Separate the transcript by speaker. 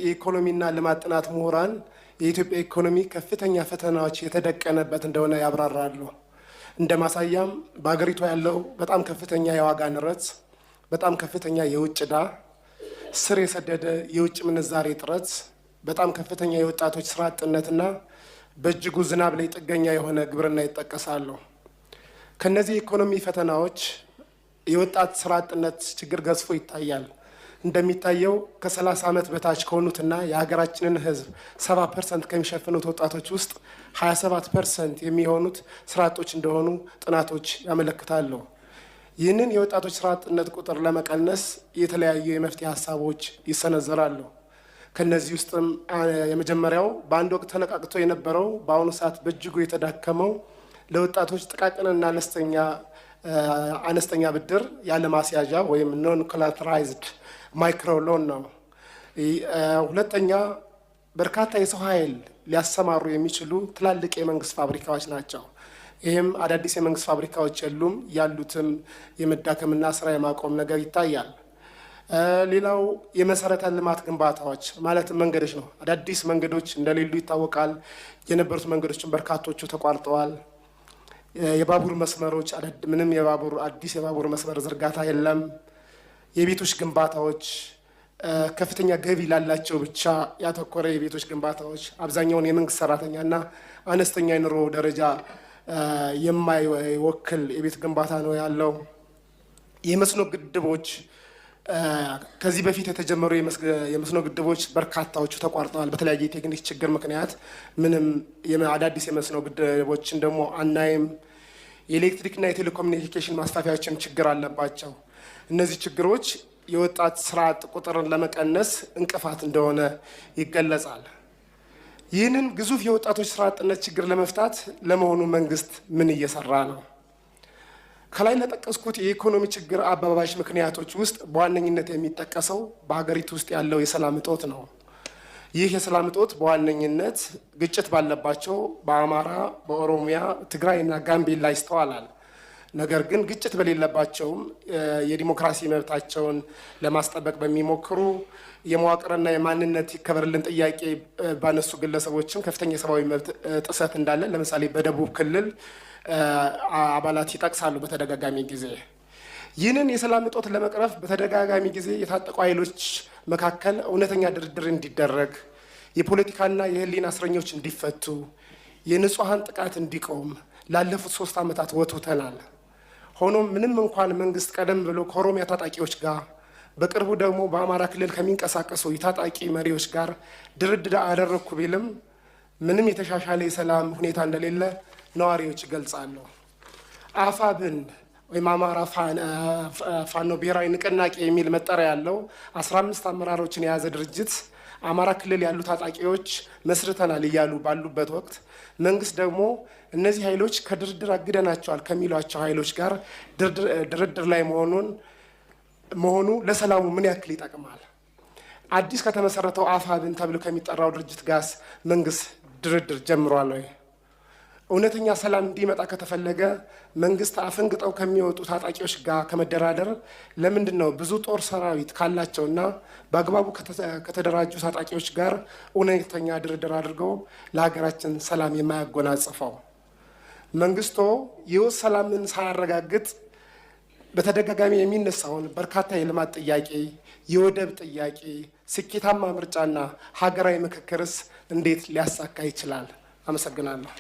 Speaker 1: የኢኮኖሚና ልማት ጥናት ምሁራን የኢትዮጵያ ኢኮኖሚ ከፍተኛ ፈተናዎች የተደቀነበት እንደሆነ ያብራራሉ። እንደ ማሳያም በሀገሪቷ ያለው በጣም ከፍተኛ የዋጋ ንረት፣ በጣም ከፍተኛ የውጭ ዕዳ፣ ስር የሰደደ የውጭ ምንዛሬ እጥረት፣ በጣም ከፍተኛ የወጣቶች ስራ አጥነትና በእጅጉ ዝናብ ላይ ጥገኛ የሆነ ግብርና ይጠቀሳሉ። ከነዚህ የኢኮኖሚ ፈተናዎች የወጣት ስራ አጥነት ችግር ገዝፎ ይታያል። እንደሚታየው ከ30 ዓመት በታች ከሆኑትና የሀገራችንን ሕዝብ 70% ከሚሸፍኑት ወጣቶች ውስጥ 27% የሚሆኑት ስራ አጦች እንደሆኑ ጥናቶች ያመለክታሉ። ይህንን የወጣቶች ስራ አጥነት ቁጥር ለመቀነስ የተለያዩ የመፍትሄ ሀሳቦች ይሰነዘራሉ። ከነዚህ ውስጥም የመጀመሪያው በአንድ ወቅት ተነቃቅቶ የነበረው በአሁኑ ሰዓት በእጅጉ የተዳከመው ለወጣቶች ጥቃቅንና አነስተኛ ብድር ያለ ማስያዣ ወይም non collateralized micro loan ነው። ሁለተኛ፣ በርካታ የሰው ኃይል ሊያሰማሩ የሚችሉ ትላልቅ የመንግስት ፋብሪካዎች ናቸው። ይህም አዳዲስ የመንግስት ፋብሪካዎች የሉም፣ ያሉትም የመዳከምና ስራ የማቆም ነገር ይታያል። ሌላው የመሰረተ ልማት ግንባታዎች ማለትም መንገዶች ነው። አዳዲስ መንገዶች እንደሌሉ ይታወቃል። የነበሩት መንገዶችን በርካቶቹ ተቋርጠዋል። የባቡር መስመሮች፣ ምንም አዲስ የባቡር መስመር ዝርጋታ የለም። የቤቶች ግንባታዎች ከፍተኛ ገቢ ላላቸው ብቻ ያተኮረ የቤቶች ግንባታዎች፣ አብዛኛውን የመንግስት ሰራተኛና አነስተኛ የኑሮ ደረጃ የማይወክል የቤት ግንባታ ነው ያለው። የመስኖ ግድቦች፣ ከዚህ በፊት የተጀመሩ የመስኖ ግድቦች በርካታዎቹ ተቋርጠዋል። በተለያየ የቴክኒክ ችግር ምክንያት ምንም አዳዲስ የመስኖ ግድቦችን ደግሞ አናይም። የኤሌክትሪክና የቴሌኮሙኒኬሽን ማስፋፊያዎችም ችግር አለባቸው። እነዚህ ችግሮች የወጣት ስራ አጥ ቁጥርን ለመቀነስ እንቅፋት እንደሆነ ይገለጻል። ይህንን ግዙፍ የወጣቶች ስራ አጥነት ችግር ለመፍታት ለመሆኑ መንግስት ምን እየሰራ ነው? ከላይ ለጠቀስኩት የኢኮኖሚ ችግር አባባሽ ምክንያቶች ውስጥ በዋነኝነት የሚጠቀሰው በሀገሪቱ ውስጥ ያለው የሰላም እጦት ነው። ይህ የሰላም እጦት በዋነኝነት ግጭት ባለባቸው በአማራ፣ በኦሮሚያ፣ ትግራይና ጋምቤላ ይስተዋላል። ነገር ግን ግጭት በሌለባቸውም የዲሞክራሲ መብታቸውን ለማስጠበቅ በሚሞክሩ፣ የመዋቅርና የማንነት ይከበርልን ጥያቄ ባነሱ ግለሰቦችም ከፍተኛ የሰብአዊ መብት ጥሰት እንዳለ ለምሳሌ በደቡብ ክልል አባላት ይጠቅሳሉ በተደጋጋሚ ጊዜ። ይህንን የሰላም እጦት ለመቅረፍ በተደጋጋሚ ጊዜ የታጠቁ ኃይሎች መካከል እውነተኛ ድርድር እንዲደረግ፣ የፖለቲካና የሕሊና እስረኞች እንዲፈቱ፣ የንጹሐን ጥቃት እንዲቆም ላለፉት 3 ዓመታት ወትውተናል። ሆኖም ምንም እንኳን መንግስት ቀደም ብሎ ከኦሮሚያ ታጣቂዎች ጋር፣ በቅርቡ ደግሞ በአማራ ክልል ከሚንቀሳቀሱ የታጣቂ መሪዎች ጋር ድርድር አደረግኩ ቢልም ምንም የተሻሻለ የሰላም ሁኔታ እንደሌለ ነዋሪዎች ይገልጻሉ። አፋብን ወይም አማራ ፋኖ ብሔራዊ ንቅናቄ የሚል መጠሪያ ያለው 15 አመራሮችን የያዘ ድርጅት አማራ ክልል ያሉ ታጣቂዎች መስርተናል እያሉ ባሉበት ወቅት መንግስት ደግሞ እነዚህ ኃይሎች ከድርድር አግደናቸዋል ከሚሏቸው ኃይሎች ጋር ድርድር ላይ መሆኑ ለሰላሙ ምን ያክል ይጠቅማል? አዲስ ከተመሰረተው አፋብን ተብሎ ከሚጠራው ድርጅት ጋርስ መንግስት ድርድር ጀምሯል ወይ? እውነተኛ ሰላም እንዲመጣ ከተፈለገ መንግስት አፈንግጠው ከሚወጡ ታጣቂዎች ጋር ከመደራደር ለምንድን ነው ብዙ ጦር ሰራዊት ካላቸውና በአግባቡ ከተደራጁ ታጣቂዎች ጋር እውነተኛ ድርድር አድርገው ለሀገራችን ሰላም የማያጎናጽፈው? መንግስቶ የውስጥ ሰላምን ሳያረጋግጥ በተደጋጋሚ የሚነሳውን በርካታ የልማት ጥያቄ፣ የወደብ ጥያቄ፣ ስኬታማ ምርጫና ሀገራዊ ምክክርስ እንዴት ሊያሳካ ይችላል? አመሰግናለሁ።